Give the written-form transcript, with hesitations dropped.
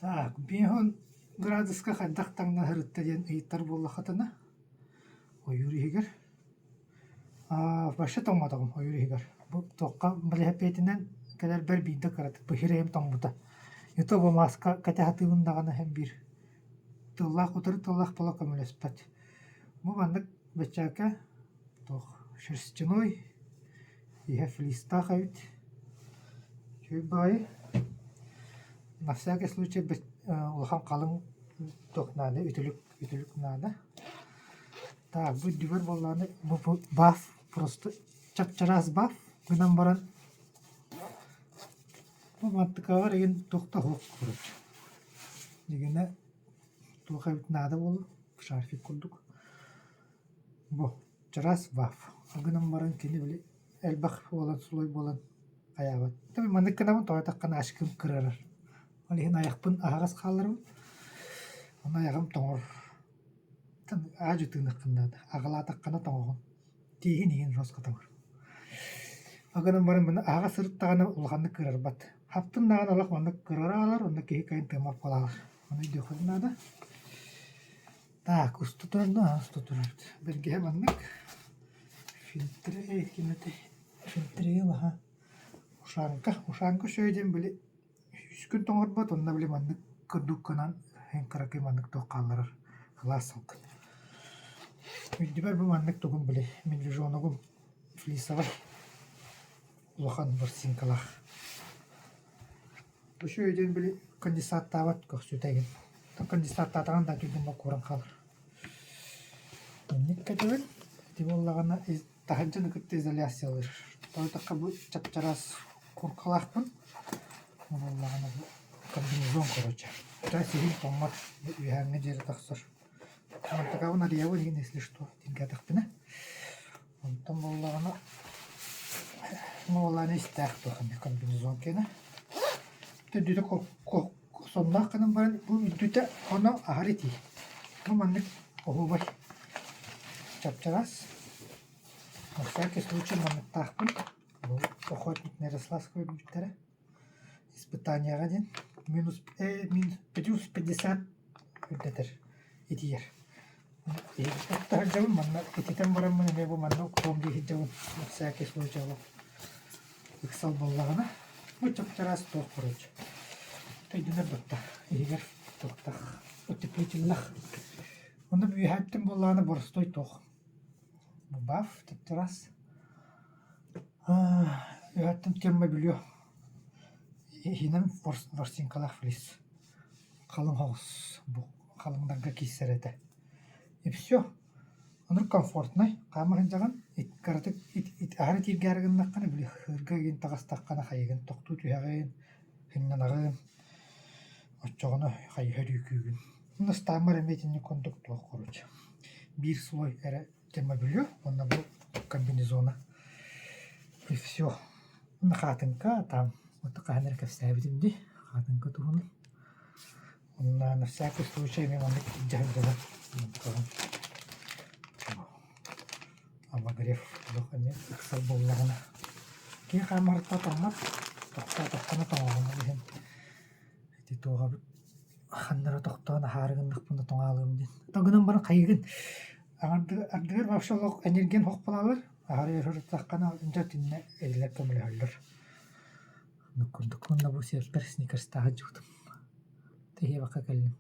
Так, 50 градуска хайдах таҥна сырытта диэн ыйыттар буоллаххытына, ойуур иһигэр аа вообще тоҥмотоҕум ойуур иһигэр. Бу туохха бэлэһэпиэтинэн кэлэрбэр биирдэ кыратык быһыырайым тоҥмута. И то бу мааска кэтэ сатыыбын даҕаны иһин биир тыллаах утары тыллаах буола көмөлөспөт. Бу маннык бэчээкэ туох шерстяной иһэ флистаах эбит. Үчүгэй баҕайы. На всякий случай улахан халыҥ туох наада үтүлүк үтүлүк наада. Так бу үрдүгэр буоллаҕына бу баф просто чап-чараас баф гынан баран бу мантыкаҕар игин туох да суох короче. Дьигинэ туох эбит наада буолуо шарфик курдук. Бу чараас баф гынан баран кини били элбэх буолан слой буолан хайаабат. Маннык гынабын тоҕо эттэххинэ ашкым кырарар. Ол иһин айахпын аһаҕас хаалларабын. Ону айаҕым тоҥор. Аа-дьуо тыыныаххын наада. Аҕалаатаххына тоҥоҕун. Тииһин иһин жестко тоҥор. Ол гынан баран маны аһаҕас сырыттаҕына улаханнык кыырарбат. Хаптын даҕаны олох маннык кырара аалар уонна киһи кыайан тыыммат буолаалар. Ону өйдүөххүтүн наада. Так, уста турар да, уста турар. Бэргэһэ маннык. Фильтр ким этэй? Фильтрейл аха. Ушанка. Ушанка үчүгэй диэн били үс күн тоҥорбот уонна били маннык курдук гынан эн кыракый маннык туох хаалларар кылаас салгын. Үрдүбэр бу маннык тугум били медвежоногум флисовай улахан ворсинкалаах. Үчүгэй диэн били конденсаттаабат көхсүтэ игин. Конденсаттаатаҕын да түргэн боккууран хаалар. Инник кэтэбин. Ити буоллаҕына таһырдьаны кытта изоляциялыыр. Тоҕо бу чап-чараас куркалаахпын. Ол буоллаҕына бу комбинезон короче. Сиһин тоҥмот үөһээҥҥэ диэри тахсар. Мантыкабын арыйабын игин если что тиргээтэхпинэ. Онтон буоллаҕына буоллаҕына истээх туох эмэ комбинезон киэнэ. Төрдүтэ сонноох гынан баран бу үрдүтэ хоно аһар итии. Бу маннык оһуобай чап-чараас. На всякий случай манныктаахпын. Бу охотник на Ярославского бүттэрэ. Испытанияҕа диэн минус плюс 50 үрдэтэр итийэр. Таһырдьабын манна ититэн бараммын эмиэ бу манна уктуом дии сылдьабын на всякий случай олох ыксал буоллаҕына бу чап-чараас туох короче өйдөнөр баттах иһигэр туохтаах утеплительных онно үөһээттэн буоллаҕына боростуой туох баф чап-чараас үөһээттэн термобелье иһинэн ворсинкалаах флис халыҥ соҕус бу халыҥнарга киирсэр этэ. И все. Оннук комфортнай. Хаама сылдьаҕын, кыратык аһары итииргээри гыннаххына, били ыырга игин таҕыстаххына хайыгын тохтуу түһэҕин, сынньанаҕын, оччоҕуна хайыһар үүкүүгүн. Онно ыстааммар эмиэ итинник курдук туох короче. Биир слой эрэ термобелье уонна бу комбинезона. И все. Уонна хаатыҥка там вот хаһан эрэ кэпсээбитим дии хаатыҥка туһунан. Уонна на всякий случай эмиэ маннык илдьэ сылдьабын. Обогрев олох эмиэ ыксал буоллаҕына. Киһи хаамарыттан тоҥмот, тохтоотоххуна тоҥоҕун ол иһин ити туоҕабыт ханна эрэ тохтоон аһаары гыннахпына тоҥоолуом диэн. То гынан баран хайыгын ардыгар вообще олох энергиян суох буолаллар. Аһары өр дьэ итиннэ эрилэр көмөлөһөллөр. Оннук курдук. Уонна бу сиэппэр сникерстааһы дьуутум. Тэһиэбэххэ кэллим.